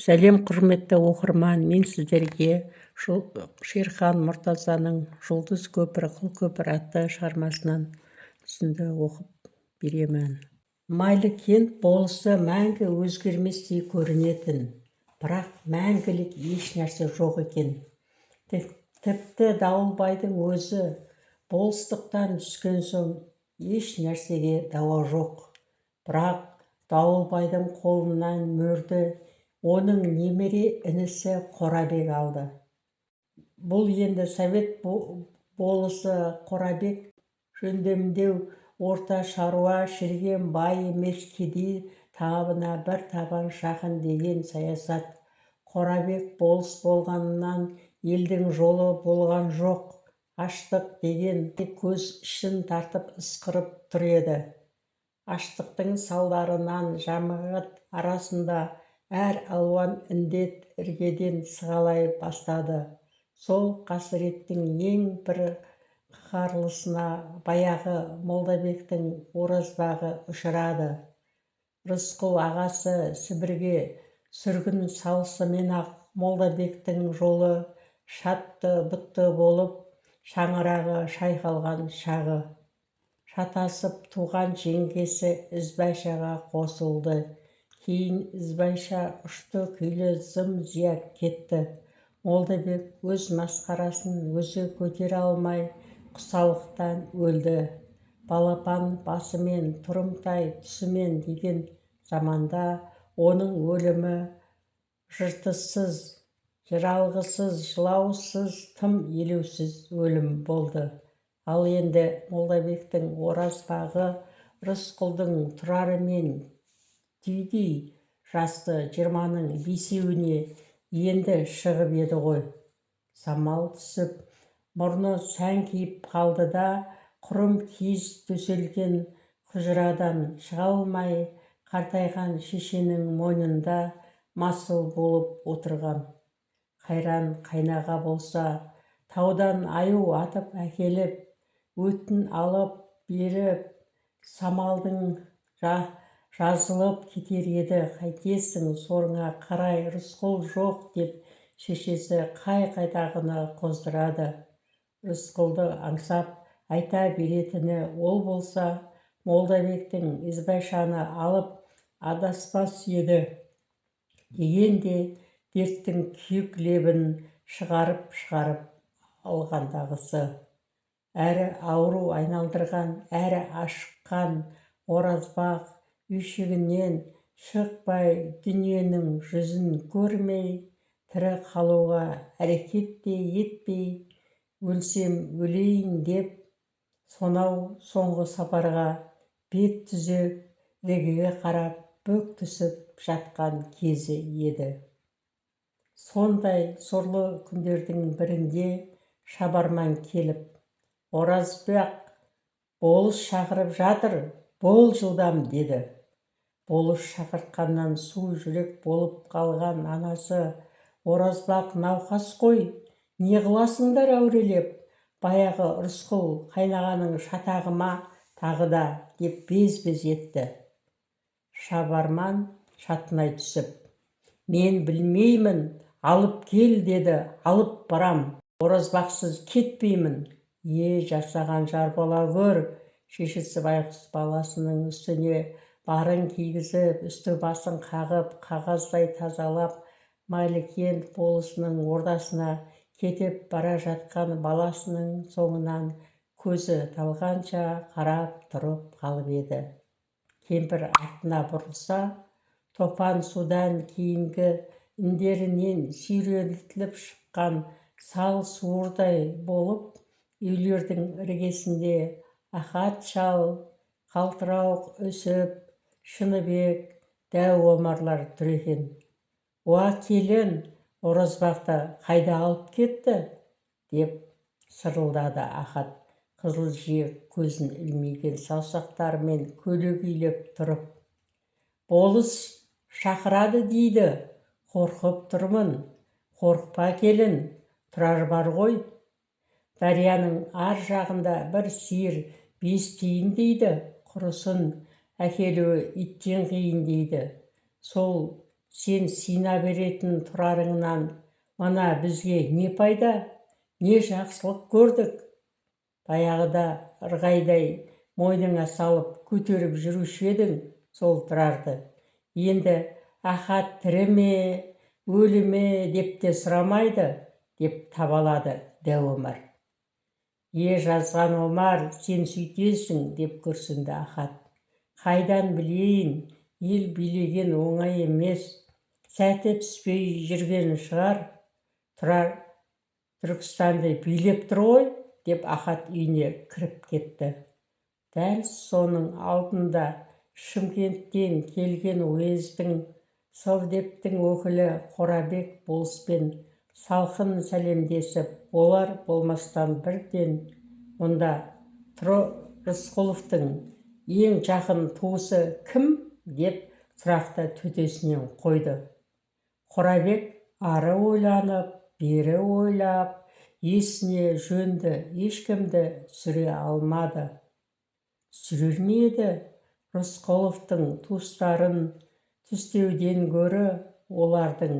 Сәлем, құрметті оқырман! Мен сіздерге Шерхан Мұртазаның «Жұлдыз көпір, қыл көпір» атты шығармасынан үзінді оқып беремін. Майлыкент болысы мәңгі өзгерместей көрінетін. Бірақ мәңгілік ешнәрсе жоқ екен. Тіпті Дауылбайдың өзі болыстықтан түскен соң еш нәрсеге дауа жоқ. Бірақ Дауылбайдың қолынан мөрді оның немере інісі Қорабек алды. Бұл енді совет болысы Қорабек жөндемдеу орта шаруа, шіріген бай емес, кедей табына бір табан жақын деген саясат. Қорабек болыс болғаннан елдің жолы болған жоқ. Аштық деген көз ішін тартып ысқырып тұр еді. Аштықтың салдарынан жамағат арасында әр алуан індет іргеден сығалай бастады. Сол қасіреттің ең бір қаһарлысына баяғы Молдабектің Оразбағы ұшырады. Рысқұл ағасы Сібірге сүргін салысымен-ақ Молдабектің жолы шатты-бұтты болып, шаңырағы шайқалған шағы. Шатасып туған жеңгесі Ізбайшаға қосылды. Кейін Ізбайша ұшты-күйлі зым-зия кетті. Молдабек өз масқарасын өзі көтере алмай, құсалықтан өлді. Балапан басымен, тұрымтай түсімен деген заманда оның өлімі жыртыссыз, жыралғысыз, жылаусыз, тым елеусіз өлім болды. Ал енді Молдабектің Оразбағы Рысқұлдың Тұрарымен түйдей жасты, 25-іне енді шығып еді ғой. Самал түсіп, мұрны сәңкиіп қалды да, құрым киіз төселген құжырадан шыға алмай, қартайған шешенің мойнында масыл болып отырған. Қайран қайнаға болса, таудан аю атып әкеліп, өтін алып беріп, самалдың жазылып кетер еді, қайтесің, сорыңа қарай Рысқұл жоқ деп шешесі қай-қайдағыны қоздырады. Рысқұлды аңсап айта беретіні ол болса, Молдабектің Ізбайшаны алып адаспас еді деген де дерттің күйік лебін шығарып-шығарып алғандағысы. Әрі ауру айналдырған, әрі ашыққан Оразбақ үйшігінен шықпай, дүниенің жүзін көрмей, тірі қалуға әрекет те етпей, өлсем өлейін деп, сонау соңғы сапарға бет түзеп, іргеге қарап бүк түсіп жатқан кезі еді. Сондай сорлы күндердің бірінде шабарман келіп, «Оразбақ болыс шақырып жатыр, бол жылдам», – деді. Болыс шақыртқаннан су жүрек болып қалған анасы: «Оразбақ науқас қой, не қыласыңдар әурелеп, баяғы Рысқұл қайнағаның шатағы ма тағы да?» – деп без-без етті. Шабарман шатынай түсіп: «Мен білмеймін, алып кел деді, алып барам, Оразбақсыз кетпеймін». Е, жасаған жар бола гөр! Шешесі байғұс баласының үстіне барын кигізіп, үсті-басын қағып, қағаздай тазалап, Майлыкент болысының ордасына кетіп бара жатқан баласының соңынан көзі талғанша қарап тұрып қалып еді. Кемпір артына бұрылса, топан судан кейінгі індерінен сүйретіліп шыққан сал суырдай болып, үйлердің іргесінде Ахат шал, қалтырауық Үсіп, Шыныбек, дәу Омарлар тұр екен. «Уа, келін, Оразбақты қайда алып кетті?» – деп сырылдады Ахат, қызыл жиек көзін ілмиген саусақтарымен көлегейлеп тұрып. «Болыс шақырады дейді, қорқып тұрмын». «Қорықпа, келін, Тұрар бар ғой. Дарияның ар жағында бір сиыр 5 тиын дейді, құрысын, әкелуі иттен қиын дейді. Сол Сен сина беретін Тұрарыңнан мына бізге не пайда, не жақсылық көрдік? Баяғыда ырғайдай мойныңа салып көтеріп жүруші едің сол Тұрарды. Енді Ахат тірі ме, өлі ме деп те сұрамайды, деп табалады дәу Омар. Е, жазған Омар, сен сөйтесің, деп күрсінді Ахат. Қайдан білейін, ел билеген оңай емес. Сәті түспей жүрген шығар. Тұрар Түркістанды билеп тұр ғой, деп Ахат үйіне кіріп кетті. Дәл соның алдында Шымкенттен келген уездің совдептің өкілі Қорабек болыспен салқын сәлемдесіп болар болмастан бірден, мұнда Рысқұловтың ең жақын туысы кім, деп сұрақты төтесінен қойды. Қорабек ары ойланып, бері ойлап, есіне жөнді ешкімді түсіре алмады. Түсірер ме еді? Рысқұловтың туыстарын түстеуден гөрі олардың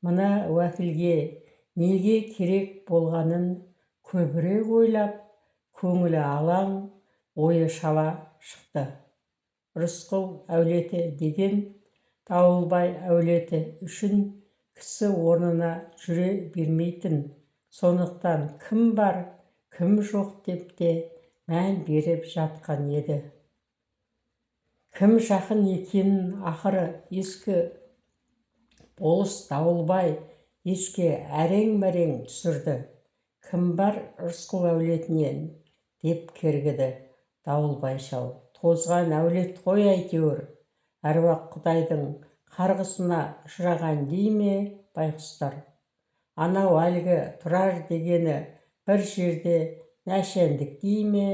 мына уәкілге неге керек болғанын көбірек ойлап, көңілі алаң, ойы шала шықты. Рысқұл әулеті деген Дауылбай әулеті үшін кісі орнына жүре бермейтін, сондықтан кім бар, кім жоқ деп те мән беріп жатқан еді. Кім жақын екенін ақыры ескі болыс Дауылбай еске әрең-мәрең түсірді. Кім бар Рысқұл әулетінен, деп кергіді Дауылбай шал. Тозған әулет қой әйтеуір. Әруақ құдайдың қарғысына ұшыраған дей ме байғұстар. Анау әлгі Тұрар дегені бір жерде нәшәндік дей ме?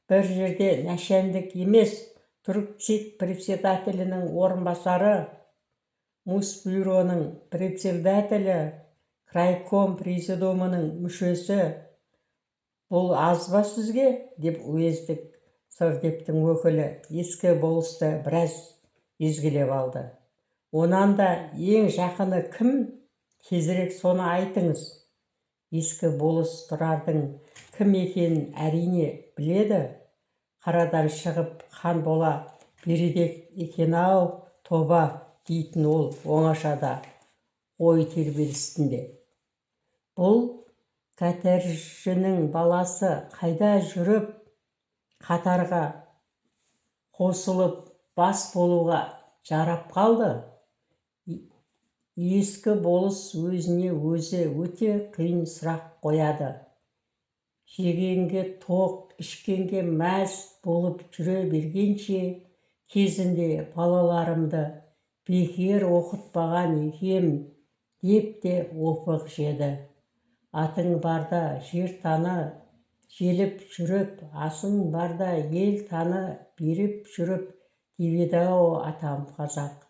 Бір жерде нәшәндік емес, Түркцик председателінің орынбасары, Мусбюроның председателі, крайком президиумының мүшесі. Бұл аз ба сізге, деп уездік совдептің өкілі ескі болысты біраз езгілеп алды. Онан да ең жақыны кім, тезірек соны айтыңыз. Ескі болыс Тұрардың кім екенін әрине біледі. Қарадан шығып хан бола береді екен-ау, тоба, дейтін ол оңашада, ой тербелісінде. Бұл кәтәржінің баласы қайда жүріп қатарға қосылып бас болуға жарап қалды? Ескі болыс өзіне өзі өте қиын сұрақ қояды. Жегенге тоқ, ішкенге мәз болып жүре бергенше, кезінде балаларымды бекер оқытпаған екем деп те опық жеді. Атың барда жер таны, желіп жүріп, асың барда ел таны, беріп жүріп, деп еді-ау атам қазақ.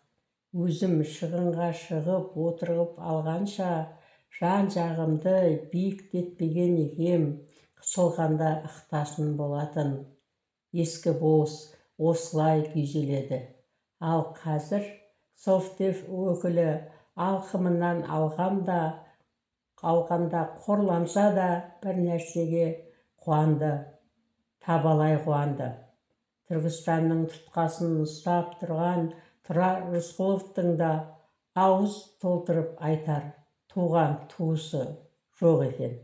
Өзім шығынға шығып отырып алғанша, жан-жағымды биіктетпеген екем, қысылғанда ықтасын болатын. Ескі болыс осылай күйзеледі. Ал қазір совдеп өкілі алқымынан алғанда қорланса да бір нәрсеге қуанды, табалай қуанды. Түркістанның тұтқасын ұстап тұрған Тұрар Рысқұловтың да ауыз толтырып айтар туған туысы жоқ екен.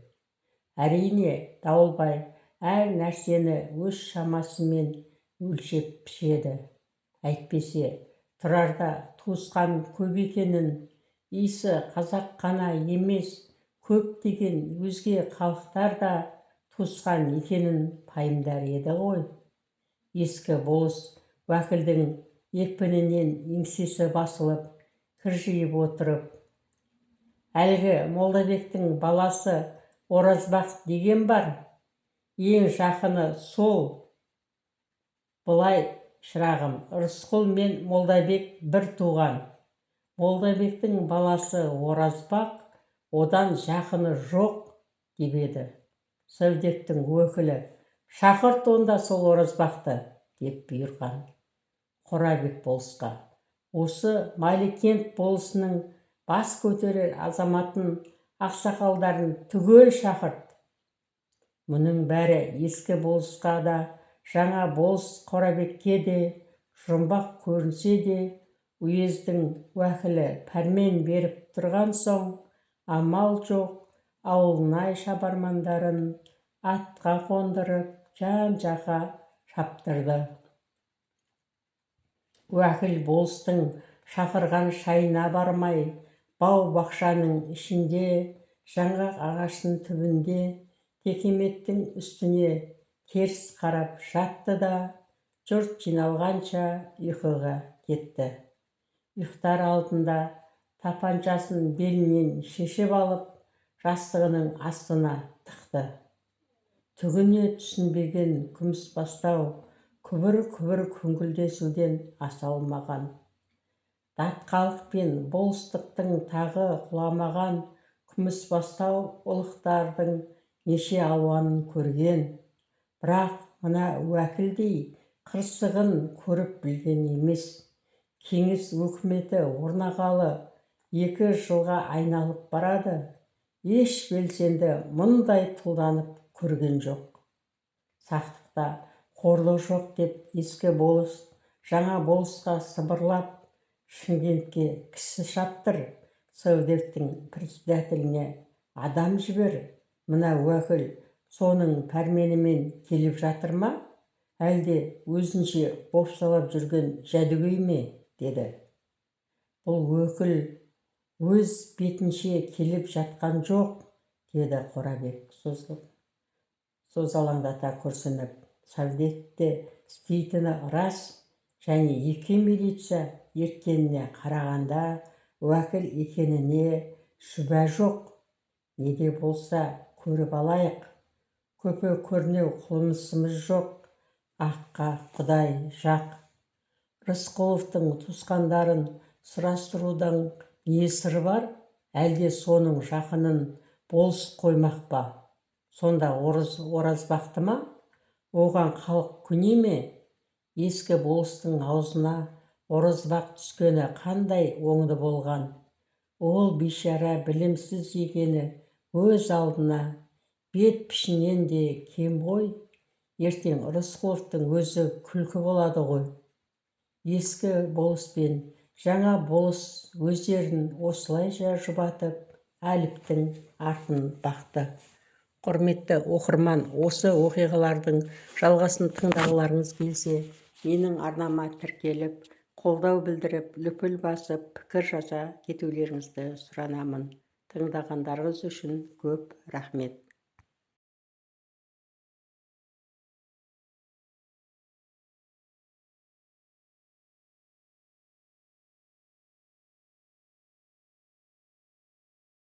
Әрине, Дауылбай әр нәрсені өз шамасымен өлшеп пішеді. Әйтпесе Тұрарда туысқан көп екенін, исі қазақ қана емес, көптеген өзге халықтар да туысқан екенін пайымдар еді ғой. Ескі болыс уәкілдің екпінінен еңсесі басылып, кіржиіп отырып, әлгі Молдабектің баласы Оразбақ деген бар, ең жақыны сол. Былай, шырағым, Рысқұл мен Молдабек бір туған. Молдабектің баласы Оразбақ, одан жақыны жоқ, деп еді. Совдептің өкілі, шақырт онда сол Оразбақты, деп бұйырған Қорабек болысқа. Осы Майлыкент болысының бас көтерер азаматын, ақсақалдарын түгел шақырт. Мұның бәрі ескі болысқа да, жаңа болыс Қорабекке де жұмбақ көрінсе де, уездің уәкілі пәрмен беріп тұрған соң, амал жоқ, ауылнай шабармандарын атқа қондырып, жан-жаққа шаптырды. Уәкіл болыстың шақырған шайына бармай, бау-бақшаның ішінде, жаңғақ ағашының түбінде текеметтің үстіне теріс қарап жатты да, жұрт жиналғанша ұйқыға кетті. Ұйықтар алдында тапаншасын белінен шешіп алып, жастығының астына тықты. Түгіне түсінбеген Күмісбастау күбір-күбір күңкілдесуден аса алмаған. Датқалық пен болыстықтың тағы құламаған Күмісбастау ұлықтардың неше алуанын көрген, бірақ мына уәкілдей қырсығын көріп білген емес. Кеңес өкіметі орнағалы 2 жылға айналып барады, еш белсенді мұндай тұлданып көрген жоқ. Сақтықта қорлық жоқ деп ескі болыс жаңа болысқа сыбырлап, Шымкентке кісі шаптыр, совдептің председателіне адам жібер, мына уәкіл соның пәрменімен келіп жатыр ма, әлде өзінше бопсалап жүрген жәдігөй ме, деді. Бұл өкіл өз бетінше келіп жатқан жоқ, деді Қорабек созалаңдата күрсініп. Совдепте істейтіні рас, және 2 милиция ерткеніне қарағанда уәкіл екеніне шүбә жоқ. Не де болса көріп алайық. Көпе көрнеу қылмысымыз жоқ, аққа Құдай жақ. Рысқұловтың туысқандарын сұрастырудың не сыры бар, әлде соның жақынын болыс қоймақ па? Сонда Оразбақты ма? Оған халық көне ме? Ескі болыстың аузына Оразбақ түскені қандай оңды болған? Ол бейшара білімсіз екені өз алдына, бет пішінен де кем ғой. Ертең Рысқұловтың өзі күлкі болады ғой. Ескі болыс пен жаңа болыс өздерін осылайша жұбатып, Әліптің артын бақты. Құрметті оқырман, осы оқиғалардың жалғасын тыңдағыларыңыз келсе, менің арнама тіркеліп, қолдау білдіріп, лүпіл басып, пікір жаза кетулеріңізді сұранамын. Тыңдағандарыңыз үшін көп рахмет.